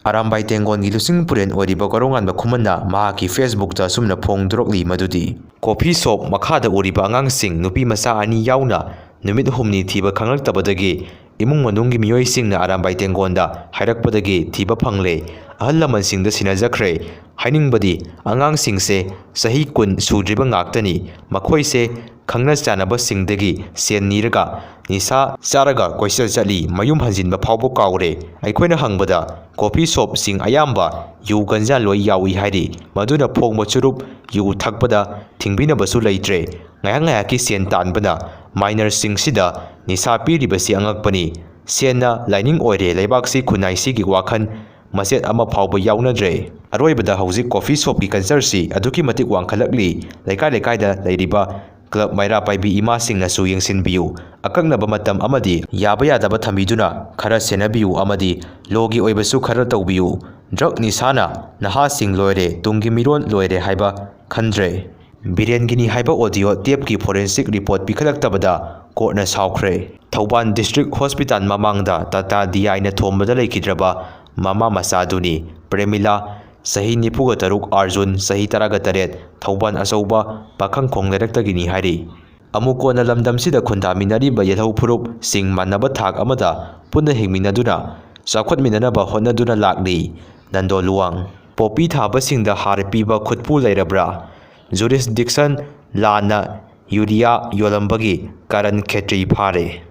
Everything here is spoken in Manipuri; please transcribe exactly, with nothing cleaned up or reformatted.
ꯑꯔꯥꯝꯕꯥꯏ ꯇꯦꯡꯒꯣꯟꯒꯤ ꯂꯨꯆꯤꯡ ꯄꯨꯔꯦꯟ ꯑꯣꯏꯔꯤꯕ ꯀꯣꯔꯧꯉꯥꯟꯕ ꯈꯨꯃꯟꯅ ꯃꯍꯥꯛꯀꯤ Facebookꯇ ꯑꯁꯨꯝꯅ ꯐꯣꯡꯗꯣꯔꯛꯂꯤ ꯃꯗꯨꯗꯤ, ꯀꯣꯐꯤ ꯁꯣꯞ ꯃꯈꯥꯗ ꯎꯔꯤꯕ ꯑꯉꯥꯡꯁꯤꯡ ꯅꯨꯄꯤ ꯃꯆꯥ ꯑꯅꯤ ꯌꯥꯎꯅ ꯅꯨꯃꯤꯠ ꯍꯨꯝꯅꯤ ꯊꯤꯕ ꯈꯪꯂꯛꯇꯕꯗꯒꯤ ꯏꯃꯨꯡ ꯃꯅꯨꯡꯒꯤ ꯃꯤꯑꯣꯏꯁꯤꯡꯅ ꯑꯔꯥꯝꯕꯥꯏ ꯇꯦꯡꯒꯣꯟꯗ ꯍꯥꯏꯔꯛꯄꯗꯒꯤ ꯊꯤꯕ ꯐꯪꯂꯦ꯫ ꯑꯍꯜ ꯂꯃꯟꯁꯤꯡꯗ ꯁꯤꯟꯅꯖꯈ꯭ꯔꯦ꯫ ꯍꯥꯏꯅꯤꯡꯕꯗꯤ, ꯑꯉꯥꯡꯁꯤꯡꯁꯦ ꯆꯍꯤ ꯀꯨꯟ ꯁꯨꯗ꯭ꯔꯤꯕ ꯉꯥꯛꯇꯅꯤ꯫ ꯃꯈꯣꯏꯁꯦ ꯈꯪꯅ ꯆꯥꯟꯅꯕꯁꯤꯡꯗꯒꯤ ꯁꯦꯟ ꯅꯤꯔꯒ ꯅꯤꯁꯥ ꯆꯥꯔꯒ ꯀꯣꯏꯆꯠ ꯆꯠꯂꯤ, ꯃꯌꯨꯝ ꯍꯟꯖꯤꯟꯕ ꯐꯥꯎꯕ ꯀꯥꯎꯔꯦ꯫ ꯑꯩꯈꯣꯏꯅ ꯍꯪꯕꯗ ꯀꯣꯐꯤ ꯁꯣꯞꯁꯤꯡ ꯑꯌꯥꯝꯕ ꯌꯨ ꯒꯟꯖꯥ ꯂꯣꯏ ꯌꯥꯎꯏ ꯍꯥꯏꯔꯤ꯫ ꯃꯗꯨꯅ ꯐꯣꯡꯕ ꯆꯨꯔꯨꯞ ꯌꯨ ꯊꯛꯄꯗ ꯊꯤꯡꯕꯤꯅꯕꯁꯨ ꯂꯩꯇ꯭ꯔꯦ꯫ ꯉꯥꯏꯍꯥꯛ ꯉꯥꯏꯍꯥꯛꯀꯤ ꯁꯦꯟ ꯇꯥꯟꯕꯅ ꯃꯥꯏꯅꯔꯁꯤꯡꯁꯤꯗ ꯅꯤꯁꯥ ꯄꯤꯔꯤꯕꯁꯤ ꯑꯉꯛꯄꯅꯤ꯫ ꯁꯦꯟꯅ ꯂꯥꯏꯅꯤꯡ ꯑꯣꯏꯔꯦ, ꯂꯩꯕꯥꯛꯁꯤ ꯈꯨꯟꯅꯥꯏꯁꯤꯒꯤ ꯋꯥꯈꯜ ꯃꯆꯦꯠ ꯑꯃ ꯐꯥꯎꯕ ꯌꯥꯎꯅꯗ꯭ꯔꯦ꯫ ꯑꯔꯣꯏꯕꯗ ꯍꯧꯖꯤꯛ ꯀꯣꯐꯤ ꯁꯣꯞꯀꯤ ꯀꯜꯆꯔꯁꯤ ꯑꯗꯨꯛꯀꯤ ꯃꯇꯤꯛ ꯋꯥꯡꯈꯠꯂꯛꯂꯤ꯫ ꯂꯩꯀꯥꯏ ꯂꯩꯀꯥꯏꯗ ꯂꯩꯔꯤꯕ ꯀ꯭ꯂꯕ ꯃꯩꯔꯥ ꯄꯥꯏꯕꯤ ꯏꯃꯥꯁꯤꯡꯅꯁꯨ ꯌꯦꯡꯁꯤꯟꯕꯤꯌꯨ꯫ ꯑꯀꯛꯅꯕ ꯃꯇꯝ ꯑꯃꯗꯤ ꯌꯥꯕ ꯌꯥꯗꯕ ꯊꯝꯕꯤꯗꯨꯅ ꯈꯔ ꯁꯦꯟꯅꯕꯤꯌꯨ ꯑꯃꯗꯤ ꯂꯣꯒꯤ ꯑꯣꯏꯕꯁꯨ ꯈꯔ ꯇꯧꯕꯤꯌꯨ꯫ ꯗ꯭ꯔꯒ ꯅꯤꯁꯥꯅ ꯅꯍꯥꯁꯤꯡ ꯂꯣꯏꯔꯦ, ꯇꯨꯡꯒꯤ ꯃꯤꯔꯣꯜ ꯂꯣꯏꯔꯦ ꯍꯥꯏꯕ ꯈꯟꯗ꯭ꯔꯦ꯫ ꯕꯤꯔꯦꯟꯒꯤꯅꯤ ꯍꯥꯏꯕ ꯑꯣꯗꯤꯑꯣ ꯇꯦꯞꯀꯤ ꯐꯣꯔꯦꯟꯁꯤꯛ ꯔꯤꯄꯣꯔꯠ ꯄꯤꯈꯠꯂꯛꯇꯕꯗ ꯀꯣꯔꯠꯅ ꯁꯥꯎꯈ꯭ꯔꯦ꯫ ꯊꯧꯕꯥꯜ ꯗꯤꯁꯇ꯭ꯔꯤꯛ ꯍꯣꯁꯄꯤꯇꯥꯜ ꯃꯃꯥꯡꯗ ꯇꯥꯇꯥ ꯗꯤꯑꯥꯏꯅ ꯊꯣꯝꯕꯗ ꯂꯩꯈꯤꯗ꯭ꯔꯕ ꯃꯃꯥ ꯃꯆꯥꯗꯨꯅꯤ꯫ ꯄ꯭ꯔꯦꯃꯤꯂꯥ, ꯆꯍꯤ ꯅꯤꯐꯨꯒ ꯇꯔꯨꯛ, ꯑꯥꯔꯖꯨꯟ, ꯆꯍꯤ ꯇꯔꯥꯒ ꯇꯔꯦꯠ, ꯊꯧꯕꯥꯜ ꯑꯆꯧꯕ ꯄꯥꯈꯪꯈꯣꯡ ꯂꯩꯔꯛꯇꯒꯤꯅꯤ ꯍꯥꯏꯔꯤ꯫ ꯑꯃꯨꯛ ꯀꯣꯟꯅ ꯂꯝꯗꯝꯁꯤꯗ ꯈꯨꯟꯗꯥꯃꯤꯟꯅꯔꯤꯕ ꯌꯦꯜꯍꯧ ꯐꯨꯔꯨꯞꯁꯤꯡ ꯃꯥꯟꯅꯕ ꯊꯥꯛ ꯑꯃꯗ ꯄꯨꯟꯅ ꯍꯤꯡꯃꯤꯟꯅꯗꯨꯅ ꯆꯥꯎꯈꯠꯃꯤꯟꯅꯅꯕ ꯍꯣꯠꯅꯗꯨꯅ ꯂꯥꯛꯂꯤ꯫ ꯅꯟꯗꯣ ꯂꯨꯋꯥꯡ꯫ ꯄꯣꯄꯤ ꯊꯥꯕꯁꯤꯡꯗ ꯍꯥꯔ ꯄꯤꯕ ꯈꯨꯠꯄꯨ ꯂꯩꯔꯕ꯭ꯔꯥ? ꯖꯨꯔꯤꯁꯗꯤꯛꯁꯟ ꯂꯥꯟꯅ ꯌꯨꯔꯤꯌꯥ ꯌꯣꯜꯂꯝꯕꯒꯤ ꯀꯔꯟ ꯈꯦꯇ꯭ꯔꯤ ꯐꯥꯔꯦ꯫